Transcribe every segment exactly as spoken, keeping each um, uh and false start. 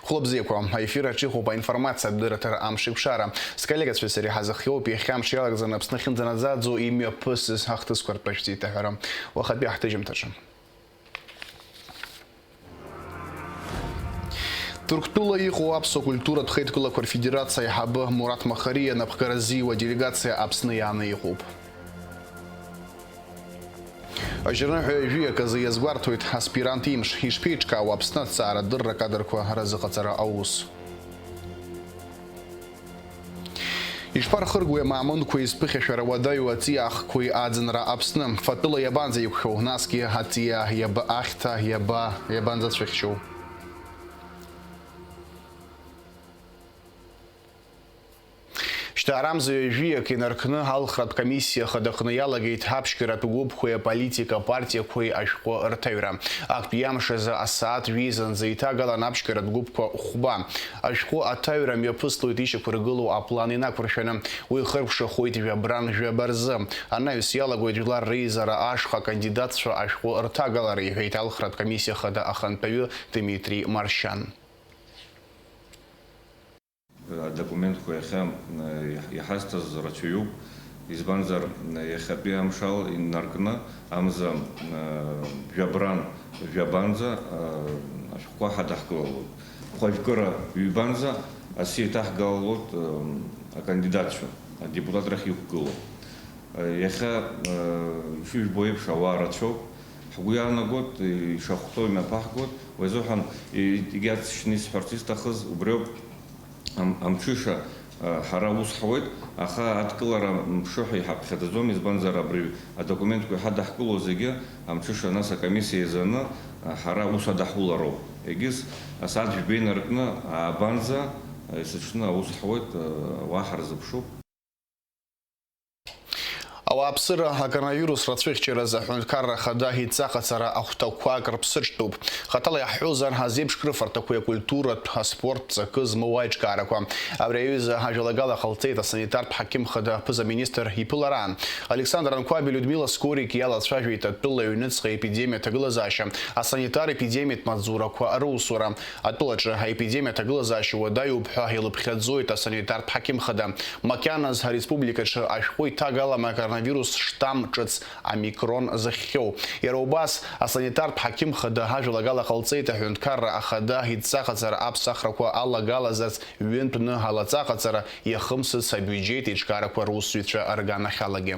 Хәлыбзиақәа, аефир аҿы иҟоуп аинформациатә дырраҭара Амш еиқәшара. Сколлегацәеи сареи ҳазыхиоуп иахьа амш иалагӡаны Аԥсны ахьынӡанаӡаӡо имҩаԥысыз ахҭысқәа ртәы шәзеиҭаҳәара. Уахатәи ҳҭыжьымҭаҿы. Ҭырқәтәыла иҟоу аԥсуа культуратә хеидкылақәа рфедерациа аиҳабы Мураҭ Махариа напхгара зиуа делегациа Аԥсны иааны иҟоуп. Ажьырныҳәа ҩажәи аказы иазгәарҭоит аспирант имш, ишԥеиҿкаау Аԥсны аҭҵаарадырра акадрқәа разыҟаҵара аус. Ишԥархыргои амаамынқәеи зԥыхьашәара уадаҩу аҵиаахқәеи аӡынра Аԥсны? Фатәыла иабанӡа иқәшәоу, насгьы аҵиаа иаба ахьҭа, иаба, иабанӡацәыхьчоу? Шьҭа арамза ҩажәиак инаркны алхратә комиссиа хадаҟны иалагеит аԥшьгаратә гәыԥқәеи аполитика партиақәеи ашәҟәы рҭаҩра. Актәи амш азы асааҭ жәеизанӡа иҭагалан аԥшьгаратә гәыԥқәа хәба. Ашәҟәы аҭаҩра мҩаԥыслоит ишьақәыргылоу аплан инақәыршәаны. Уи хыркәшахоит жәабран жәаба рзы. Анаҩс иалагоит жәлар реизара ашҟа акандидатцәа ашәҟәы рҭагалара, иҳәеит алхратә комиссиа хада ахантәаҩы Дмитри Маршьан. Адокументқәа иахьа, э, иаҳазҭаз рацәаҩуп, избанзар, э, иахьатәи амшала инаркны амза, э, жәабран, жәабанӡа, э, ашәҟәқәа ҳадаҳкылалоит. Хәажәкыра ҩбанӡа асы еиҭаҳгалалоит, э, акандидатцәа, адепутат рахь иқәгылоу. Э, иахьа, э, ишыжәбо еиԥш, ауаа рацәоуп. Ҳгәы иаанагоит, ишахәҭоу имҩаԥаҳгоит. Уи азыҳәан, и-, егьаҵшьны исҳәарц исҭахыз убриоуп. Ам-, амҽыша, а, ҳара аус ҳуеит, аха адкылара мҽыҳәа иҳаԥхьаӡаӡом, избанзар, абри адокументқәа иҳадаҳкыло зегьы амҽыша, нас акомиссиа еизаны, а, ҳара аус адаҳулароуп. Егьыс асааҭ жәба инаркны аабанӡа, а, есыҽны аус ҳуеит, а, ауаа ҳарзыԥшуп. Ауааԥсыра акоронавирус рацәыхьчаразы аҳәынҭқарра ахада идҵа ҟаҵара ахәҭақәак рыԥсыҽтәуп. Хаҭала иаҳҳәозар, азеиԥш крыфарҭақәеи акультуратә, аспорт ҵакы змоу аиҿкаарақәа. Абри аҩыза ажәалагала ҟалҵеит асанитартә ҳақьым хада аԥыза-министр иԥылараан. Александр Анқәаби Людмила Скорик иалацәажәеит атәыла аҩныҵҟа епидемиа аҭагылазаашьа, асанитар-епидемиатә маҵзурақәа русура. Атәылаҿы аепидемиа аҭагылазаашьа уадаҩуп ҳәа илыԥхьаӡоит асанитартә ҳақьым хада. Макьаназ ареспубликаҿы ашәҟәы иҭагалама акоронавирус штамм ҿыц омикрон зыхьхьоу. Иара убас, асанитартә ҳақьым хада ажәалагала ҟалҵеит аҳәынҭқарра ахада идҵа ҟаҵара аԥсахрақәа алагалазарц ҩынтә ныҳәала аҵа ҟаҵара иахымсыц абиуџьеҭ еиҿкаарақәа русзуҩцәа рганахьалагьы.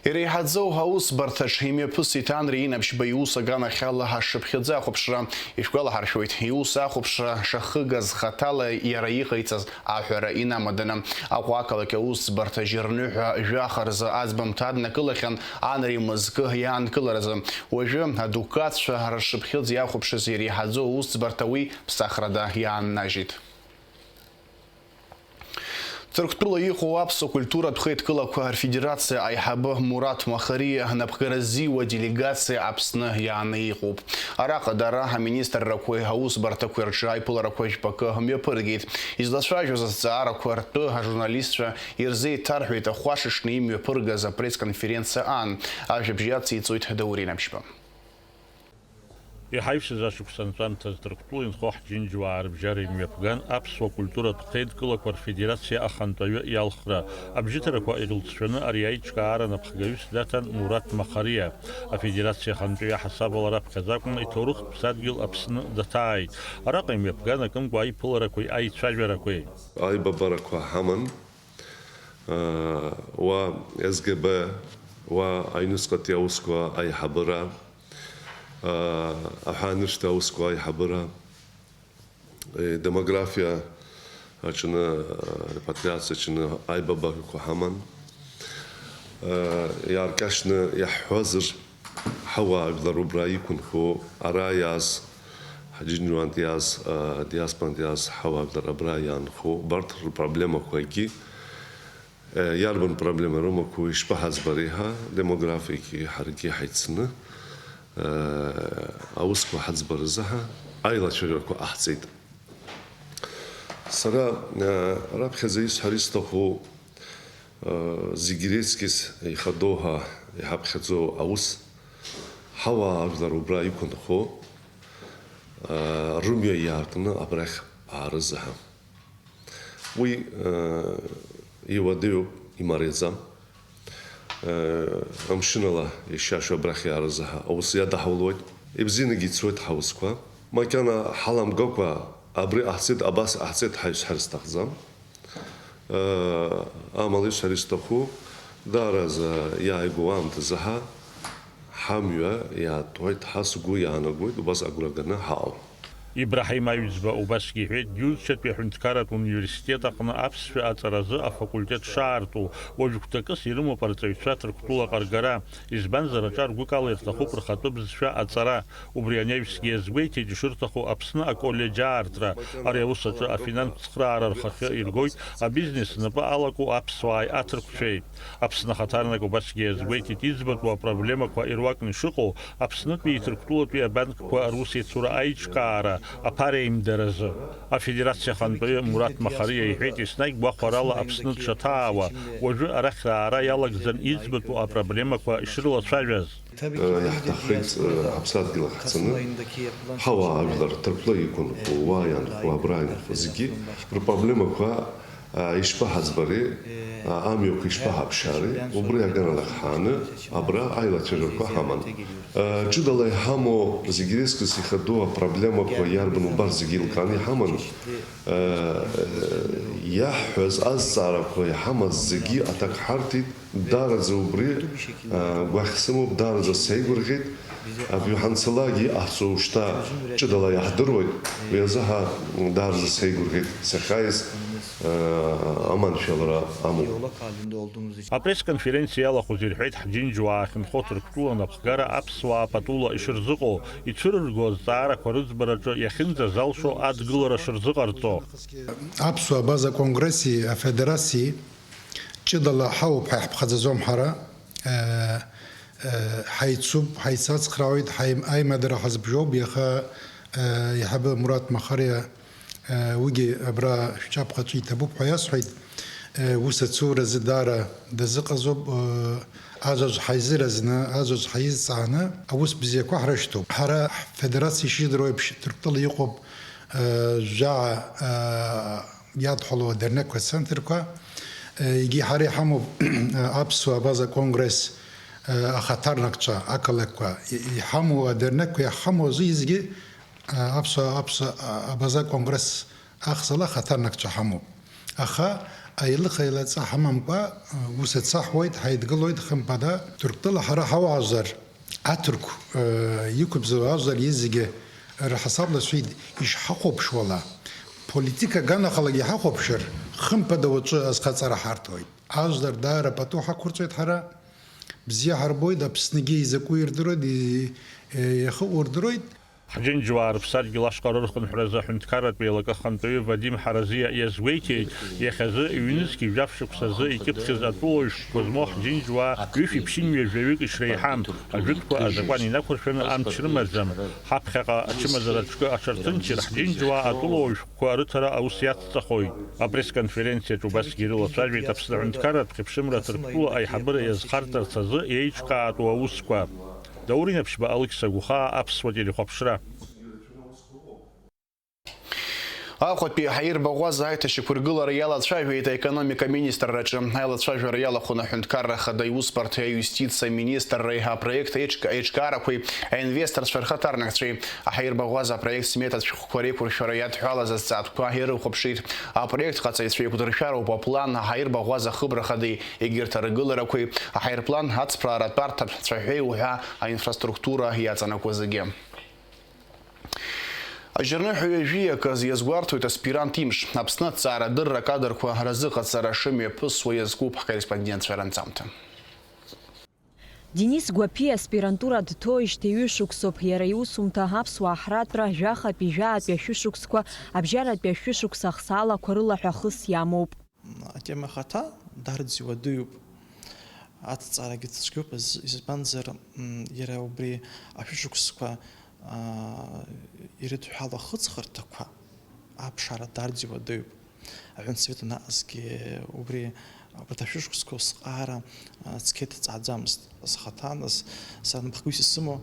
Иреиҳаӡоу аусбарҭаҿ имҩаԥысит Анри Инабжьба иус аганахьала ашшыԥхьыӡ ахәаԥшра. Ишәгәалаҳаршәоит, иус ахәаԥшра шахыгаз хаҭала иара иҟаиҵаз аҳәара инамаданы. Аҟәа ақалақь аусӡбарҭа Жьырныҳәа жәаха рзы аӡбамҭа аднакылахьан Анри мызкы иаанкыларазы. Уажәы адукатцәа рышшыԥхьыӡ иахәаԥшыз иреиҳаӡоу аусӡбарҭа уи ԥсахрада иааннажьит. Ҭырқәтәыла иҟоу аԥсуа культуратә хеидкылақәа рфедерациа аиҳабы Мураҭ Махариа напхгара зиуа делегациа Аԥсны иааны иҟоуп. Араҟа дара аминистррақәеи аусбарҭақәеи рҿы аиԥыларақәа жәпакы мҩаԥыргеит. Излацәажәоз азҵаарақәа ртәы ажурналистцәа ирзеиҭарҳәеит ахәашаҽны имҩаԥыргаз апресс-конференциа аан. Ажәабжь иациҵоит Даур Инабжьба. Иҳаҩсыз ашықәс анҵәамҭаз Ҭырқәтәыла инхо ҳџьынџьуаа рыбжьара имҩаԥган аԥсуа культуратә хеидкылақәа рфедерациа ахантәаҩы иалхра. Абжьыҭарақәа ирылҵшәаны ари аиҿкаара напхгаҩыс даҭан Мураҭ Махариа. Афедерациа ахантәаҩы аҳасабала раԥхьаӡа акәны иҭоурыхтә ԥсадгьыл Аԥсны даҭааит. Араҟа имҩаԥган акымкәа аиԥыларақәеи аицәажәарақәеи. Аибабарақәа ҳаман, уа С Г Б, уа аҩныҵҟатәи аусқәа аиҳабыра, аҳәааныршьҭа аусқәа аиҳабыра, демографиа аҽны, репатриациа аҽны аибабарақәа ҳаман. Иааркьаҿны иаҳҳәозар, ҳауаажәлар убра иқәынхо, ара иааз, ҳџьынџьуантә иааз, диаспорантә иааз ҳауаажәлар абра иаанхо, убарҭ рпроблемақәагьы Иарбан проблема рымақәоу ишԥаҳаӡбари ҳәа, демографикгьы ҳаргьы ҳаицны, аусқәа ҳаӡбаразы ҳәа аилацәажәарақәа ҟаҳҵеит. Сара раԥхьаӡа исҳәар исҭаху, зегь реиҵкьыс ихадоу ҳәа иҳаԥхьаӡоу аус, ҳауаажәлар убра иқәынхо, Рымҩа иаартны абрахь аарызаҳа. Уи иуадаҩуп, имариаӡам. Амшынала ишьашьу абрахь иаарызаҳа аус иадаҳулоит. Ибзианагьы ицоит ҳаусқәа. Макьана ҳаламгакәа абри ҟаҳҵеит, абас ҟаҳҵеит ҳәа исҳәар сҭахӡам. Амала исҳәар исҭаху, даараӡа иааигәоу аамҭазы ҳа ҳамҩа иаатуеит, ҳа сгәы иаанагоит убас агәра ганы ҳаҟоу. Ибраҳим Аҩӡба убасгьы иҳәеит, Џьурџьатәи аҳәынҭқарратә университет аҟны аԥсшәа аҵаразы афакультет шаарту, уажә гәҭакыс ирымоуп арҵаҩцәа Ҭырқәтәылаҟа ргара, избанзар, аҿар гәыкала ирҭахуп рхатәы бызшәа аҵара. Убри анаҩсгьы иазгәеиҭеит ишырҭаху Аԥсны аколлеџь аартра. Ари аус аҿы афинанстә цхыраара рхахьы иргоит абизнес знапы алаку аԥсуааи аҭырқәцәеи. Аԥсны ахаҭарнак убасгьы иазгәеиҭеит, иӡбатәу апроблемақәа ируакны ишыҟоу Аԥснытәи Ҭырқәтәылатәи абанкқәа русеицура аиҿкаара аԥареимдаразы. Афедерациа ахантәаҩы Мураҭ Махариа иҳәеит, еснагь гәахәарала Аԥсны дшаҭаауа, уажәы арахь раара иалагӡан иӡбатәу апроблемақәа ишрылацәажәаз. Иаҳҭаххеит ҳаԥсадгьыл ахь ҳцаны, ҳауаа ажәлар Ҭырқәтәыла иқәынхо, уа иаанхо, абра иаанхо зегьы рпроблемақәа ишԥаҳаӡбари, амҩақәа ишԥаҳаԥшаари, убри аганахь ҳааны абра аилацәажәарақәа ҳаман. Ҷыдала иҳамоу зегь реизгьы ихадоу апроблемақәа иарбану убарҭ зегьы еилкааны иҳаман. Иаҳҳәаз азҵаарақәа иҳамаз зегьы аҭак ҳарҭеит. Даараӡа убри гәаӷь сымоуп, даараӡа сеигәырӷьеит. Абри ҳанцалакгьы иҟаҳҵо ушьҭа ҷыдала иаҳдыруеит. Уи азы ҳа даараӡа сеигәырӷьеит сахьааиз, аманшәалара амоуп. Апресс-конференциа иалахәыз ирҳәеит, ҳџьынџьуаа ахьынхо Ҭырқәтәыла анапхгара аԥсуаа патула ишырзыҟоу, ицәырырго азҵаарақәа рыӡбараҿы иахьынӡазалшо адгылара шырзыҟарҵо. Аԥсуа абаза конгресси афедерациеи ҷыдала ҳауп ҳәа иаҳԥхаӡаӡом ҳара. Ҳаицуп, ҳаицацхраауеит, ҳаим-, аимадара ҳазбжьоуп, иаха аиҳабы Мураҭ Махариа, уигьы абра шәҿаԥхьаҵәы иҭабуп ҳәа иасҳәеит. Ус ацуразы даара дазыҟазоуп, аӡәаӡә ҳаизыразны, аӡәаӡә ҳаизҵааны аус бзиақәа ҳрышьҭоуп. Ҳара ҳфедерациа ишидыруа еиԥш, Ҭырқәтәыла иҟоуп, жәаа, иадҳәалоу адернеққәа центрқәа, егьи ҳара иҳамоуп, аԥсуа абаза конгресс, ахаҭарнакцәа, ақалақьқәа, иҳамоу адернеққәа иаҳхамоу азы изгьы, аԥсуа, аԥсуа абаза конгресс ахьӡала ахаҭарнакцәа ҳамоуп. Аха аилых-аилаҵа ҳамамкәа, ус ацаҳуеит, ҳаидгылоит, хымԥада, Ҭырқәтәыла ҳара ҳауаажәлар, аҭырқә, э, иқәыбзоу ажәлар зегьы рҳасабла шәеит, ишҳахәаԥшуала, политика аганахалагьы иҳахәаԥшыр, хымԥада уаҵәы азхаҵара ҳарҭоит. Ажәлар даара пату ҳақәырҵоит ҳара, бзиа ҳарбоит, Аԥсныгьы изакәу ирдыруеит, и-, э, иахыҟоу рдыруеит. Ҳџьынџьуаа рыԥсадгьыл ашҟа рырхынҳәразы аҳәынҭқарратә еилакы ахантәаҩы Вадим Ҳаразиа иазгәеиҭеит, иахьазы ҩнызқьи жәаф шықәсазы икьыԥхьыз атәылауаҩ шықәса змоу ҳџьынџьуаа ҩышәи ԥшьынҩажәаҩык ишреиҳам, ажәытәқәа азакәан инақәыршәаны амч рымаӡам, ҳаԥхьаҟа ачымазара аҿкы аҽарҭынчыр, ҳџьынџьуаа атәылауаҩ шәҟәқәа рыҭара аус иацҵахоит. Апресс-конференциаҿ убасгьы ирылацәажәеит Аԥсны аҳәынҭқарратә хьыԥшымра Ҭырқәтәыла аиҳабыра иазхарҵарц азы еиҿкаатәу аусқәа. Даур Инаԥшьба, Алықьса Гәхаа, Аԥсуа телехәаԥшра. Аҟәатәи аҳаирбаӷәаза аиҭашьақәыргылара иалацәажәеит аекономика министрраҿы. Аилацәажәара иалахәын аҳәынҭқарра ахада иусбарҭеи аиустициа министрреи апроект еиҿка-, еиҿкаарақәеи аинвесторцәа рхаҭарнакцәеи. Аҳаирбаӷәаза апроект смета шәҟәқәа реиқәыршәара иадҳәалаз азҵаатәқәа ирыхәаԥшит. Апроект ҟаҵаҩцәа еиқәдыршәароуп аплан, аҳаирбаӷәаза ахыбра ахадеи егьырҭ аргыларақәеи, аҳаирплан, ацԥраара атәарҭа, цәаҳәеи уҳәа аинфраструктура иаҵанакуа зегьы. Ажьырныҳәаҩы жәиакыз иазгәарҭоит аспирант имш. Аԥсны аҭҵаарадырра акадрқәа разыҟаҵара шымҩаԥысуа иазкуп ҳкорреспондентцәа ранҵамҭа. Денис Гәаԥиа аспирантура дҭоижьҭеи ҩышықәсоуп, иара иусумҭа аԥсуаа ҳратәра жәахатәи жәаатәи ашәышықәсқәа, абжьаратәи ашәышықәса ахсаалақәа рыла ҳәа хыс иамоуп. Атема ахаҭа дарӡ иуадаҩуп. Аҭҵаарагьы цәгьоуп, из-, избанзар, м, иара убри ашәышықәсқәа, аа, ирыдҳәалоу ахыҵхырҭақәа аԥшаара дарӡ иуадаҩуп. Аҳәынҭсовет анаҟазгьы убри, абарҭ ашәышықәсқәа усҟаара, аа, цқьа иҭҵааӡамызт. Схаҭа, нас, сара напхгаҩыс исымоу,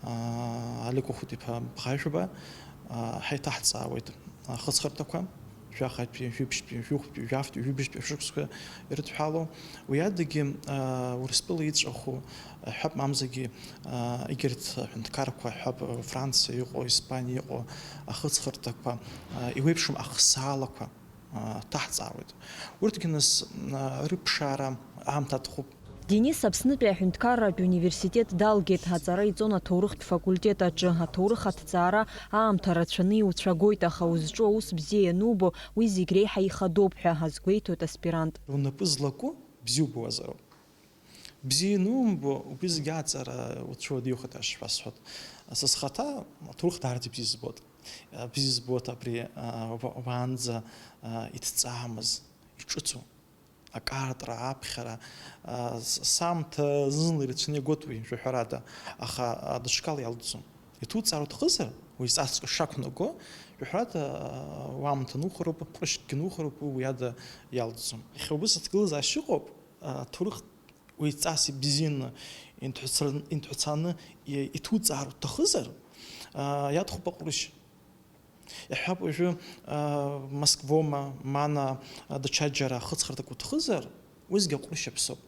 аа, Алик Уахәыт-иԥа Бӷажәба, Ҳаиҭаҳҵаауеит ахыҵхырҭақәа, жәахатәи, жәибжьтәи, жәохәтәи, жәафтәи, жәибжьтәи ашықәсқәа ирыдҳәалоу. Уи адагьы, Урыстәыла иҵәаху ҳәап, мамзаргьы, егьырҭ аҳәынҭқарқәа ҳәап, Франциа иҟоу, Испаниа иҟоу ахыҵхырҭақәа, иуеиԥшым ахсаалақәа ҭаҳҵаауеит. Урҭгьы нас рыԥшаара аамҭа аҭахуп. Денис Аԥснытәи аҳәынҭқарратә университет далгеит, аҵара иҵон аҭоурыхтә факультет аҿы, аҭоурых аҭҵаара аамҭа рацәаны иуцәагоит, аха узҿу аус бзиа ианубо, уи зегь реиҳа ихадоуп ҳәа азгәеиҭоит аспирант. Унапы злаку бзиа убауазароуп. Бзиа ианумбо, убри зегь аҵара уцәуадаҩхоит ҳәа сҳәоит. Са схаҭа аҭоурых даараӡа бзиа збоит. Бзиа збоит абри, уа-, уаанӡа иҭҵаамыз, иҿыцу. Акаартра, аԥхьара, а, с-, саамҭа зны-зынла ирацәаны иагоит уи, жәаҳәарада, аха, а, даҽакала иалҵӡом. Иҭуҵаар уҭахызар, уи ҵаск шақәнаго, жәаҳәарада, а, уаамҭа нухароуп, ҟәрышькгьы нухароуп, уи уиада иалҵӡом. Иахьа убыс аҭагылазаашьа ыҟоуп, а, аҭоурых уи ҵас ибзианы инҭҳәацран-, инҭҳәацаны и-, иҭуҵаар уҭахызар, а, иаҭахуп аҟәрышь. Иаҳҳәап, уажәы, аа, Москвоума, мана, а, даҽаџьара ахыҵхырҭак уҭахызар, уи зегьы аҟәрышь иаԥсоуп.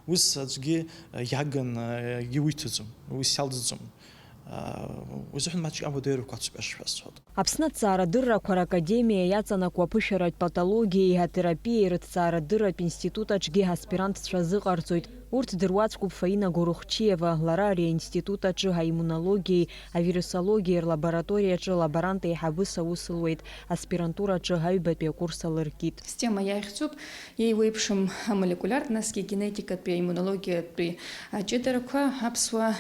Ус аӡәгьы, а, иагын, а, иуиҭаӡом, ус иалҵӡом. Аа, уи азыҳәан маҷк ауадаҩрақәа ацуп ҳәа сҳәоит. Аԥсны аҭҵаарадыррақәа ракадемиа иаҵанакуа аԥышәаратә патологиеи атерапиеи рыҭҵаарадырратә институт аҿгьы аспирантцәа азыҟарҵоит. Урҭ дыруаӡәкуп Фаина Горохчиева, лара ари аинститут аҿы аиммунологиеи авирусологиеи рлабораториаҿы лаборант еиҳабыс аус луеит, аспирантураҿы аҩбатәи акурс алыркит. Стема иахьӡуп еиуеиԥшым амолекулиартә, насгьы генетикатәи, аиммунологиатәи аҷыдарақәа аԥсуаа,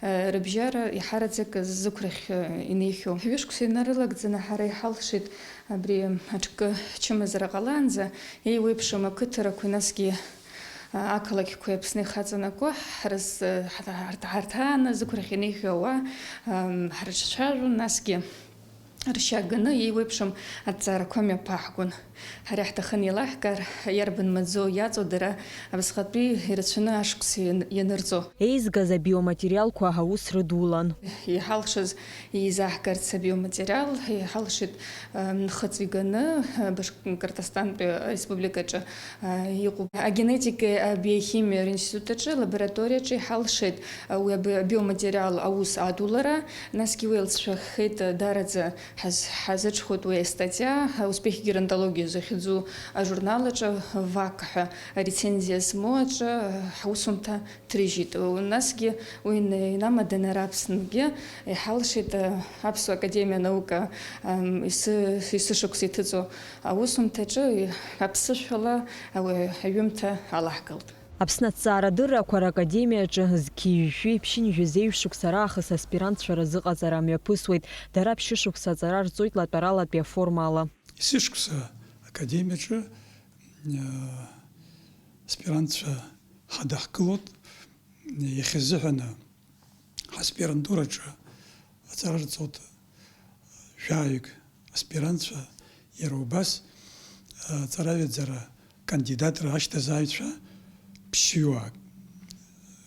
э, рыбжьара иҳараӡак зықәрахь, э, инеихьоу. Ҩышықәса инарылагӡаны ҳара иҳалшеит абри аҿкы чымазара ҟалаанӡа еиуеиԥшым ақыҭарақәеи насгьы ақалақьқәеи Аԥсны ихаҵанаго ҳрыз-, ҳарҭ-, ҳарҭ-, ҳарҭааны зықәрахь инеихьоу ауаа, ам, ҳрыҿцәажәон, насгьы ршьа ганы еиуеиԥшым аҭҵаарақәа мҩаԥаҳгон. Ҳара иаҳҭахын еилаҳкаар, иарбан маӡоу иаҵоу дара абасҟатәи ирацәаны ашықәс иан-, ианырҵо. Еизгаз абиоматериалқәа аус рыдулан. Иҳалшаз еизаҳгарц абиоматериал иҳалшеит, ам, нхыҵ иганы, а, Башк-, Башкортостантәи ареспубликаҿы, а, иҟоуп агенетикеи абиохимиеи ринститут аҿы, лабораториаҿы иҳалшеит, а, уи аб-, абиоматериал аус адулара, насгьы уи алҵшәахеит, а, даараӡа ҳаз-, ҳазыҽхәоит уи астатиа, а, Успехи геронтологии захьӡу ажурнал аҿы, вак ҳәа арецензиа змоу аҿы, а, ҳусумҭа ҭрыжьит. Насгьы уи ин-, инамаданы ара Аԥсныгьы иҳалшеит, а, Аԥсуа академиа анаука, ам, ис-, исышықәса иҭыҵуа аусумҭаҿы аԥсышәала ауаҩ аҩымҭа алаҳгалт. Аԥсны аҭҵаарадыррақәа ракадемиаҿы зқьи жәшәи ԥшьынҩажәи жәеиза шықәса раахыс аспирантцәа рзыҟаҵара мҩаԥысуеит. Дара ԥшьышықәса аҵара рҵоит латәаралатәи аформала. Есышықәса академиаҿы, а, аспирантцәа ҳадаҳкылоит. Иахьазыҳәаны ҳаспирантураҿы аҵара рҵоит жәаҩык аспирантцәа, иара убас аҵараҩаӡара кандидатра ашьҭазааҩцәа ԥшьҩык.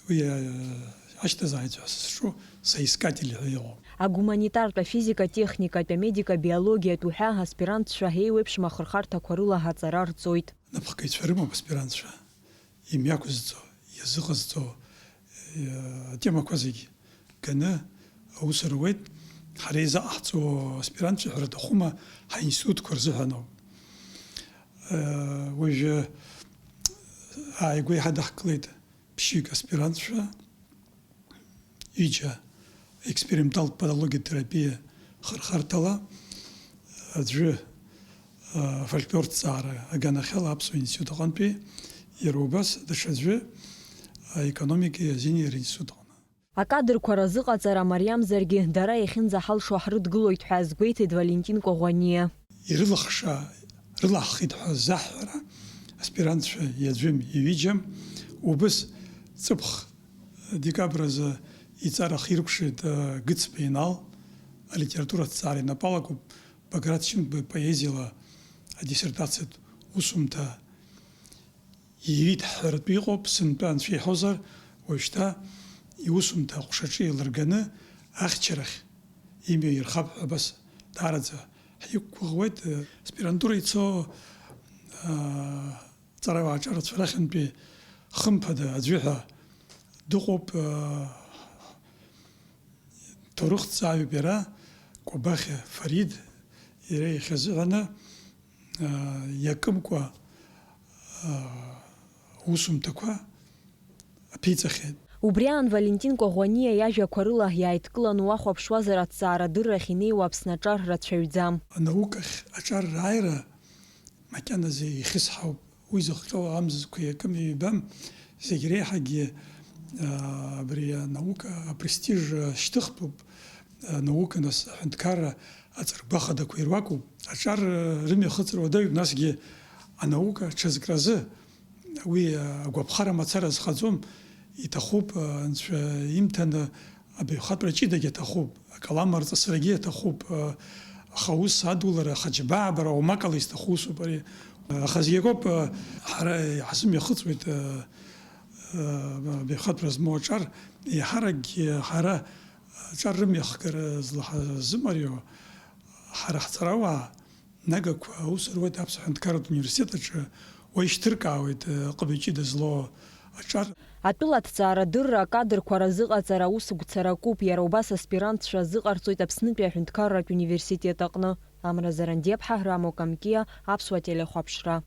Уи, а, ашьҭазааҩцәа ҳәа сызҿу соискатели ҳәа иҟоуп. Агуманитартә, афизика-техникатә, амедика-биологиатә уҳәа аспирантцәа еиуеиԥшым ахырхарҭақәа рыла аҵара рҵоит. Напхгаҩцәа рымоуп аспирантцәа, имҩақәызҵо, иазыҟазҵо, э, атемақәа зегь ганы аус руеит. Ҳара изаҟаҳҵо аспирантцәа ҳәара аҭахума, ҳаинститутқәа рзыҳәан ауп. Э, уажәы ааигәа иҳадаҳкылеит ԥшьҩык аспирантцәа, ҩыџьа, експерименталтә патологиатә терапиа хырхарҭала, аӡәы, а, афольклорҭҵаара аганахьала Аԥсуа институт аҟынтәи, иара убас даҽаӡәы, а, економикеи азинеи ринститут аҟны. Акадрқәа разыҟаҵара мариамзаргьы, дара иахьынӡаҳалшо ҳрыдгылоит ҳәа азгәеиҭеит Валентин Коӷәаниа. Ирылахша, рылаҳхит ҳәа заҳҳәара аспирантцәа иаӡәым, иҩыџьам, убыс ҵыԥх декабр азы иҵара ахиркәшеит, а, Гыцба Инал, алитература аҭҵаара инапы алакуп, Баграт Шьынқәба ипоезиала адиссертациатә усумҭа иҩит ҳҳәаратәы иҟоуп, сынтәа анцәа иҳәозар, уажәшьҭа иусумҭа аҟәшаҿы еилырганы ахьчарахь имҩа ирхап ҳәа абас Аараӡа ҳиқәгәыӷуеит, аспирантура ицо, аа, ҵарауаа аҿарацәа рахьынтәи хымԥада аӡәы ҳәа дыҟоуп, аа, ҭоурыхҭҵааҩуп иара, Кәабахьа Фарид, иара иахьазыҳәаны, аа, иакымкәа, аа, усумҭақәа аԥиҵахьеит. Убри аан Валентин Коӷониа иажәақәа рыла иааидкыланы уахәаԥшуазар, аҭҵаарадыррахь инеиуа Аԥсны аҿар рацәаҩӡам. Анаукахь аҿар рааира макьаназы ихьысҳауп. Уи зыхҟьо амзызқәа иакым ҩбам, зегь реиҳагьы, аа, абри анаука апрестиж шьҭыхтәуп, анаука нас аҳәынҭқарра аҵаргәахадақәа ируакуп. Аҿар рымҩахыҵра уадаҩуп, насгьы анаука аҽазкразы уи агәаԥхара мацара зхаӡом, иҭахуп, анцәа имҭаны абаҩхатәра ҷыдагь аҭахуп, акалам арҵысрагьы аҭахуп, аха ус адулара, ахаџьабаабара уамак ала изҭаху усуп ари. Аха зегь акоуп, ҳара иҳазымҩахыҵуеит, абаҩхатәра змоу аҿар, еиҳаракгьы ҳара аҿар рымҩахгара злаҳазымариоу ҳара ҳҵарауаа. Нагақәа аус руеит Аԥсуа Ҳәынҭқарратә Университет аҿы, уа ишьҭыркаауеит, э, ҟыбаҩ ҷыда злоу аҿар. Атәыла аҭҵаарадырра акадрқәа разыҟаҵара аусгәцара акуп, иара убас аспирантцәа азыҟарҵоит Аԥснытәи аҳәынҭқарратә университет аҟны. Амра Зарандиаԥҳа, Рамо Камкиа, Аԥсуа телехәаԥшра.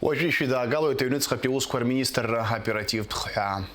Уажәы ишәыдаагалоит аҩныҵҟатәи аусқәа рминистрра аоперативтә хҳәаа.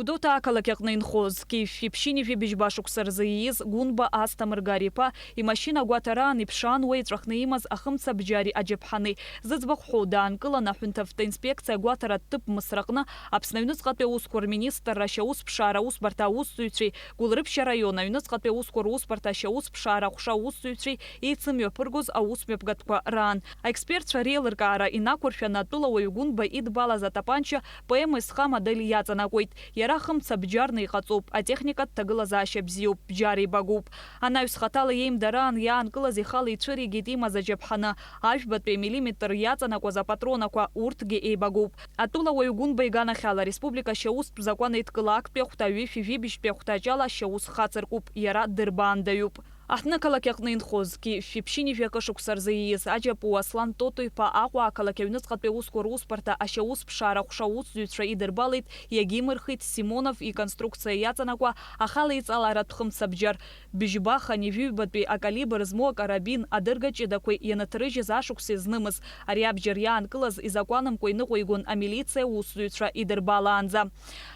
Гәдоуҭа ақалақь аҟны инхоз, зқьи жәшәи ԥшьынҩажәи быжьба шықәса рзы ииз Гәынба Асҭамыр Гари-иԥа имашьына агәаҭараан иԥшаан уа иҵәахны имаз ахымца бџьари аџьаԥҳани. Зыӡбахә ҳәоу, даанкылан аҳәынҭавтоинспекциа агәаҭаратә ҭыԥ Мысраҟны Аԥсны аҩныҵҟатәи аусқәа рминистрра ашьаусԥшаара аусбарҭа аусзуҩцәеи Гәылрыԥшь араион аҩныҵҟатәи аусқәа русбарҭа ашьаусԥшаара аҟәша аусзуҩцәеи еицымҩаԥыргоз аусмҩаԥгатәқәа раан. Аекспертцәа реилыркаара инақәыршәаны атәылауаҩ Гәынба идбалаз атапанча П М С Х модель иаҵанакуеит. Иара хымца бџьарны иҟаҵоуп, атехникатә ҭагылазаашьа бзиоуп, бџьар еибагоуп. Анаҩс хаҭала иеимдараан иаанкылаз ихала ицәыригеит имаз аџьаԥҳаны, ажәбатәи амиллиметр иаҵанакуаз апатронақәа, урҭгьы еибагоуп. Атәылауаҩ Гәынба иганахьала ареспублика ашьаустә закәан еидкыла актәи ахәҭа ҩышәи жәибжьтәи ахәҭаҷ ала ашьаус хацыркуп, иара дырбаандаҩуп. Аҳҭнықалақь аҟны инхоз, зқьи жәшәи ԥшьынҩажәи акы шықәса рзы ииз Аџьапуа Аслан Тотоу-иԥа Аҟәа ақалақь аҩныҵҟатәи аусқәа русбарҭа ашьаусԥшаара аҟәша аусзуҩцәа идырбалеит, иагьимырхит Симонов иконструкциа иаҵанакуа ахала иҵаларатә хымцабџьар. Быжьба хынҩажәи ҩбатәи акалибр змоу акарабин, адырга ҷыдақәеи ианыҭрыжьыз ашықәс изнымыз, ари абџьар иаанкылаз изакәанымкәа иныҟәигон амилициа аусзуҩцәа идырбалаанӡа.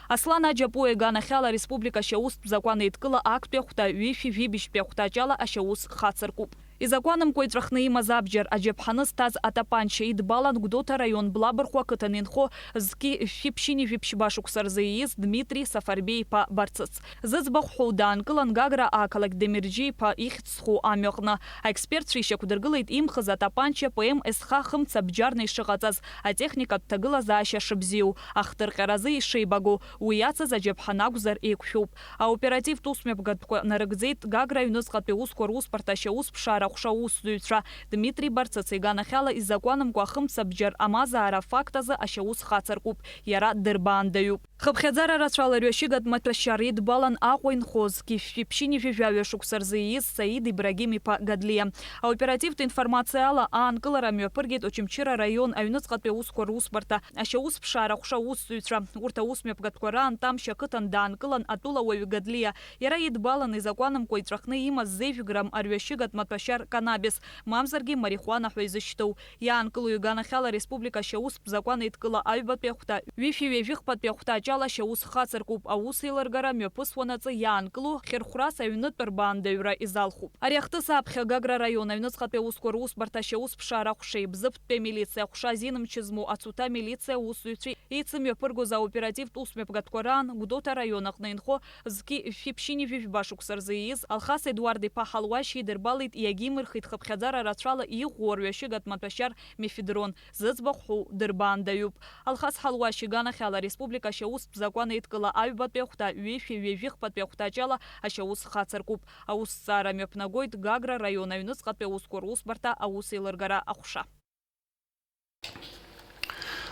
Аслан Аџьапуа иганахьала ареспублика ашьаустә закәан еидкыла актәи ахәҭа ҩышәи жәибжьтәи ахәҭаҷ ала ашьаус хацыркуп. Изакәанымкәа иҵәахны имаз абџьар аџьаԥҳаны зҭаз атапанча идбалан Гәдоуҭа араион Блабырхәа ақыҭан инхо зқьи жәшәи ԥшьынҩажәи ԥшьба шықәса рзы ииз Дмитри Сафарбеи-иԥа Барцыц. Зыӡбахә ҳәоу, даанкылан Гагра ақалақь Демерџьиа-иԥа ихьӡ зху амҩаҟны. Аекспертцәа ишьақәдыргылеит имхыз атапанча П М С Х хымца бџьарны ишыҟаҵаз, атехникатә ҭагылазаашьа шыбзиоу, ахҭырҟьаразы ишеибагоу, уи иацыз аџьаԥҳан акәзар еиқәшәоуп. Аоперативтә усмҩаԥгатәқәа нарыгӡеит Гагра аҩныҵҟатәи аусқәа русбарҭа ашьаусԥшаара аҟәша аусзуҩцәа Дмитри Барцыц иганахьала изакәанымкәа ахымцабџьар амазаара афакт азы ашьаус хацыркуп, иара дырбаандаҩуп. Хыԥхьаӡара рацәала рҩашьыгатә маҭәашьар идбалан Аҟәа инхоз, зқьи жәшәи ԥшьынҩажәи жәаҩа шықәса рзы ииз Саид Ибрагим-иԥа Гадлиа. Аоперативтә информациа ала, аанкылара мҩаԥыргеит Очамчыра араион аҩныҵҟатәи аусқәа русбарҭа ашьаусԥшаара аҟәша аусзуҩцәа. Урҭ аусмҩаԥгатәқәа раан Тамшь ақыҭан даанкылан атәылауаҩ Гадлиа. Иара идбалан изакәанымкәа иҵәахны имаз зежә грамм арҩашьыгатә маҭәашьар канабис, мамзаргьы марихуана ҳәа изышьҭоу. Иаанкылоу иганахьала ареспублика ашьаустә закәан еидкыла аҩбатәи ахәҭа, ҩышәи ҩажәи хԥатәи ахәҭаҷ ала ашьаус хацыркуп, аус еилыргара мҩаԥысуанаҵы иаанкылоу хьырхәрас аҩнытә рбаандаҩра изалхуп. Ари ахҭыс аԥхьа Гагра араион аҩныҵҟатәи аусқәа русбарҭа ашьаусԥшаара аҟәшеи, Бзыԥтәи амилициа аҟәша азинмчы змоу Ацуҭа амилициа аусзуҩцәеи еицымҩаԥыргоз аоперативтә усмҩаԥгатәқәа раан Гәдоуҭа араион аҟны инхо зқьи жәшәи ԥшьынҩажәи жәба шықәса рзы ииз Алхас Едуард-иԥа Ҳалуашь идырбалеит, иагьимырхит хыԥхьаӡара рацәала иӷәӷәоу арҩашьыгатә маҭәашьар мефедрон, зыӡбахә ҳәоу дырбаандаҩуп. Алхас Ҳалуашь иганахьала ареспублика ашьаус Аусԥ закәан еидкыла аҩбатәи ахәҭа, ҩышәи ҩажәи хԥатәи ахәҭаҷ ала ашьаус хацыркуп. Аусҭҵаара мҩаԥнагоит Гагра раион аҩныҵҟатәи аусқәа русбарҭа аусеилыргара аҟәша.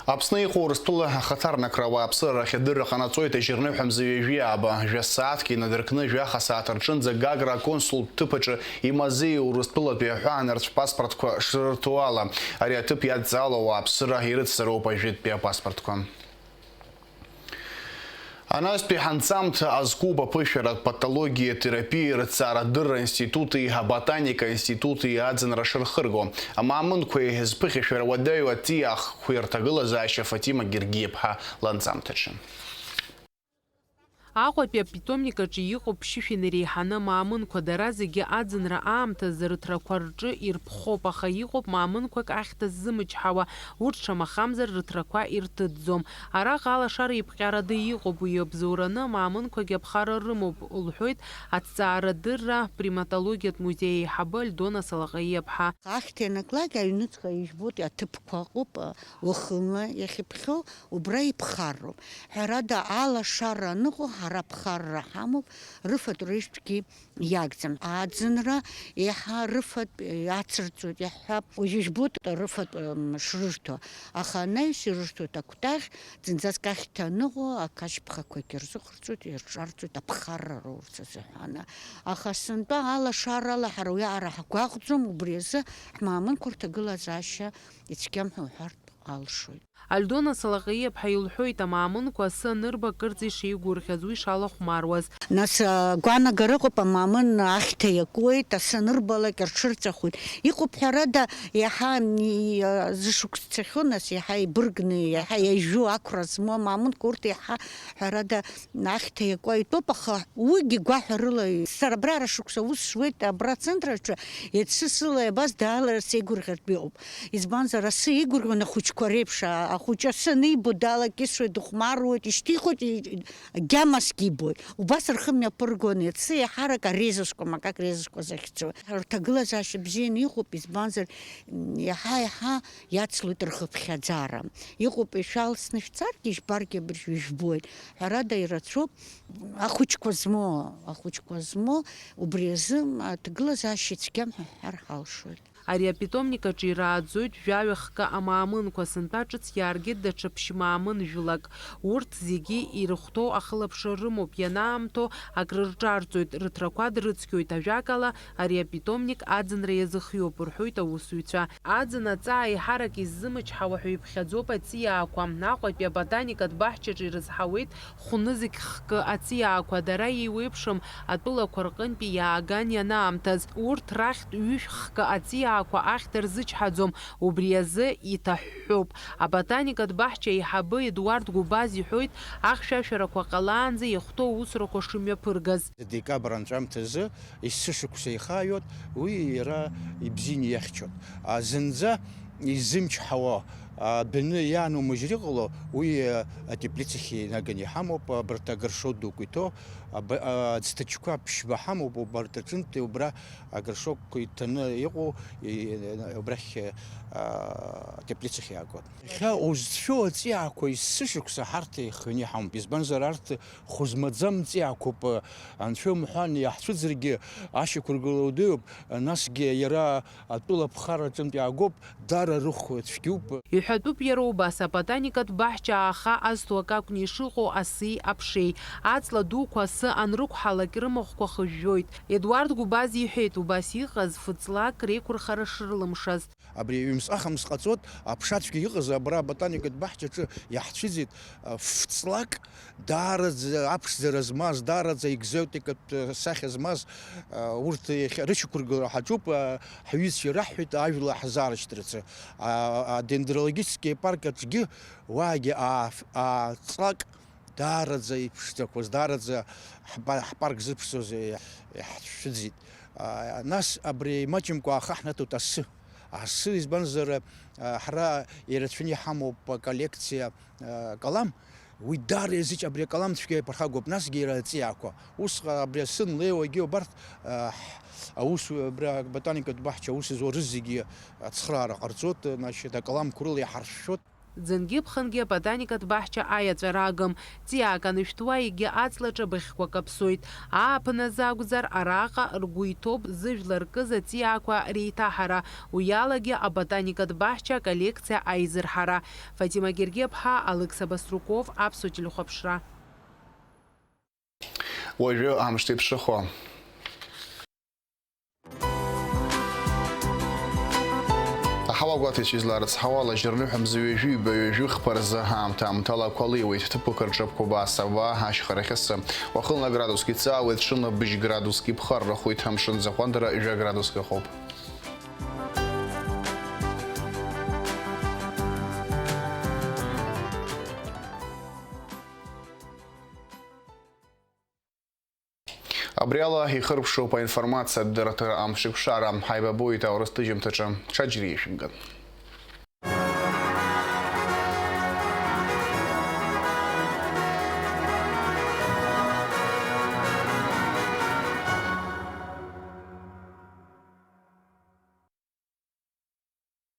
Аԥсны иҟоу Урыстәыла ахаҭарнакра ауааԥсыра рахь адырра ҟанаҵоит ажьырныҳәа мза ҩажәи ааба, жәа сааҭк инадыркны жәаха сааҭ рҿынӡа Гагра аконсултә ҭыԥ аҿы имазеиу Урыстәылатәи аҳәаанырцә паспортқәа шрырҭо ала. Ари аҭыԥ иадҵаало ауааԥсыра ирыцзароуп ажәытәтәи апаспортқәа. Анаҩстәи ҳанҵамҭа азкуп аԥышәаратә патологиа терапиа рыҭҵаарадырра институти аботаника институти аӡынра шырхырго. Амаамынқәеи зԥыхьашәара уадаҩу аҵиаахқәеи рҭагылазаашьа Фатима Гергиаԥҳа ланҵамҭаҿы. Аҟәатәи апитомник аҿы иҟоуп ԥшьышә инареиҳаны амаамынқәа, дара зегьы аӡынра аамҭазы рыҭрақәа рҿы ирԥхоуп, аха иҟоуп маамынқәак ахьҭа ззымычҳауа, урҭ шамахамзар рыҭрақәа ирҭыҵӡом. Араҟа алашара иԥҟьарада иҟоуп, уи иабзоураны амаамынқәагьы аԥхара рымоуп, лҳәоит аҭҵаарадырра приматологиатә музеи аиҳабы Альдона Салаҟаиаԥҳа. Ахьҭа ианаклак аҩныҵҟа ижәбоит, аҭыԥқәа ыҟоуп, уахынла иахьыԥхьоу, убра иԥхарроуп. Ҳәарада, алашара аныҟоу, ҳара аԥхарра ҳамоуп, рыфатә рыжәтәгьы иагӡам. Аӡынра еиҳа рыфатә иацырҵоит, иаҳҳәап, уажә ижәбоит рыфатә, м, шрырҭо. Аха анаҩс ирырҭоит акәтаӷь, зынӡаск ахьҭа аныҟоу, ақашьԥхақәагьы рзыҟарҵоит, ирҿарҵоит, аԥхарра роурц азыҳәан. Аха сынтәа алашарала ҳара уи аара ҳгәаҟӡом, убри азы ҳмаамынқәа рҭагылазаашьа ицәгьам ҳәа уҳәартә алшоит. Альдона Салаҟаиаԥҳа илҳәоит, амаамынқәа асы анырба акырӡа ишеигәырӷьаз, уи шалахәмаруаз. Нас, агәаанагара ыҟоуп, амаамын ахьҭа иакуеит, асы анырбалак рҽырҵәахуеит. Иҟоуп, ҳәарада, иаҳа, и-, зышықәс цахьоу, нас иаҳа ибыргны, иаҳа иажәу, ақәра змоу амаамынқәа урҭ иаҳа, ҳәарада, ахьҭа иакуа итәоуп, аха уигьы гәаҳәарыла, сара абра ара шықәса аус зуеит, абра ацентр аҿы, иацы сыла иабаз даара сеигәырӷьартә иҟоуп. Избанзар, асы игәырӷьон ахәыҷқәа реиԥш, а-, ахәыҷы асы анибо далакьысуеит, дыхәмаруеит, ишьҭихуеит, и-, агьамасгьы ибоит. Убас рхы мҩаԥыргон, иацы еиҳарак арезашқәа, макак резашқәа захьӡу. Рҭагылазаашьа бзианы иҟоуп, избанзар, м, иаҳа-иаҳа иацлоит рхыԥхьаӡара. Иҟоуп, ишәалсны шәцаргьы, ижәбаргьы абыржә ижәбоит. Ҳәарада, ирацәоуп ахәыҷқәа змоу, ахәыҷқәа змоу, убри азы, м, аҭагылазаашьа ицәгьам ҳәа ҳҳәар ҳалшоит. Ари апитомник аҿы ирааӡоит жәаҩа хкы амаамынқәа, сынтәа ҿыц иааргеит даҽа ԥшь маамын жәлак. Урҭ зегьы ирыхәҭоу ахылаԥшра рымоуп, ианаамҭоу акрырҿарҵоит, рыҭрақәа дрыцқьоит, ажәакала, ари апитомник аӡынра иазыхиоуп, рҳәоит аусзуҩцәа. Аӡын аҵаа еиҳарак иззымычҳауа ҳәа иԥхьаӡоуп аҵиаақәа. Аҟәатәи аботаникатә баҳчаҿы ирызҳауеит хәнызқь хкы аҵиаақәа, дара еиуеиԥшым атәылақәа рҟынтәи иааган ианаамҭаз. Урҭ рахьтә ҩышә хкы аҵиаақәа ахьҭа рзычҳаӡом, убри азы иҭаҳәҳәоуп. Аботаникатә баҳча аиҳабы Едуард Гәыбаз иҳәоит, ахьшәашәарақәа ҟалаанӡа иахәҭоу аусурақәа шымҩаԥыргаз. Декабр анҵәамҭазы есышықәса ихаҩоит, уи иара ибзианы иахьчоит. А, зынӡа изымчҳауа, а, адәаны иаанумыжьыр иҟало, уи, а, атеплицахь инаганы иҳамоуп, абарҭ агыршо дуқәа иҭоу, аб-, а, аӡҭачқәа ԥшьба ҳамоуп, убарҭ аҿынтәи убра агыршокқәа иҭаны иҟоу, и-, убрахь, а, атеплицахь иаагоит. Иахьа узцәу аҵиаақәа есышықәса ҳарҭ еихҩаны иҳамоуп, избанзар, арҭ хәы змаӡам ҵиаақәоуп, анцәа умҳәан, иаҳцәыӡыргьы ашьақәыргыла удыруп, насгьы иара атәыла аԥхара аҿынтә иаагоуп, даара рыхә цәгьоуп. Иҳәатәуп иара убас, аботаникатә баҳча ааха азҭо акакәны ишыҟоу аси аԥшеи. Аҵла дуқәа асы анрықәҳалак рымахәқәа хыжәжәоит. Едуард Гәыбаз иҳәеит, убас иҟаз фыҵлак реиқәырхара шрылымшаз. Абри ҩымсҟахымс ҟаҵоит, аԥша цәгьа иҟаз абра аботаникатә баҳчаҿы иаҳцәыӡит, а, фҵлак, даараӡа аԥшӡара змаз, даараӡа екзотикатә, а, сахьа змаз, а, урҭ иахьа рышьақәыргылара ҳаҿуп, а, ҳҩызцәа ираҳҳәеит ажәла ҳзаарышьҭырц. А, адендрологический парк аҿгьы уаагьы ааф-, ааҵлак даараӡа иԥшӡақәаз, даараӡа ҳпа-, ҳпарк зыԥшӡоз иаҳ-, иаҳцәыӡит. А, нас абри имаҷымкәа ааха ҳнаҭоит асы. Асы, избанзар, а, ҳара ирацәаны иҳамоуп аколлекциа, а, калам. Уи даара иазыч-, абри акалам цәгьа иаԥырхагоуп, насгьы иара аҵиаақәа. Усҟан абри асы анлеиуагьы убарҭ, а, ҳ-, аус, абри аботаникатә баҳча аус зуа рызегьы ацхыраара ҟарҵоит, значит, акаламқәа рыла иҳаршәшәоит. Ӡынгьы-ԥхынгьы аботаникатә баҳча аиаҵәара агым. Ҵиаак анышәҭуа, егьи аҵлаҿы быӷьқәа каԥсоит. Ааԥын азы акәзар, араҟа ргәы иҭоуп зыжәла ркыз аҵиаақәа реиҭаҳара, уи алагьы аботаникатә баҳча аколлекциа аизырҳара. Фатима Гергиаԥҳа, Алықьса Баструков, Аԥсуа телехәаԥшра. Уажәы амш зеиԥшрахо. Аҳауа гәаҭеицәа изларыцҳауа, алажьырныҳәа мза ҩажәи ҩба, ҩажәи хԥа рзы аамҭа-аамҭала ақәа леиуеит, ҭыԥқәак рҿы аԥқәа абаа, ашьхарахь асы. Уахынла градуск иҵаауеит, ҽынла быжь градуск иԥхаррахоит, амшын аӡахәандара жәа градуск ыҟоуп. Абри ала ихыркәшоуп аинформациатә дырраҭара амшеиқәшара. Ҳаибабоит аурыс ҭыжьымҭаҿы. Ҽаџьара ишәымган.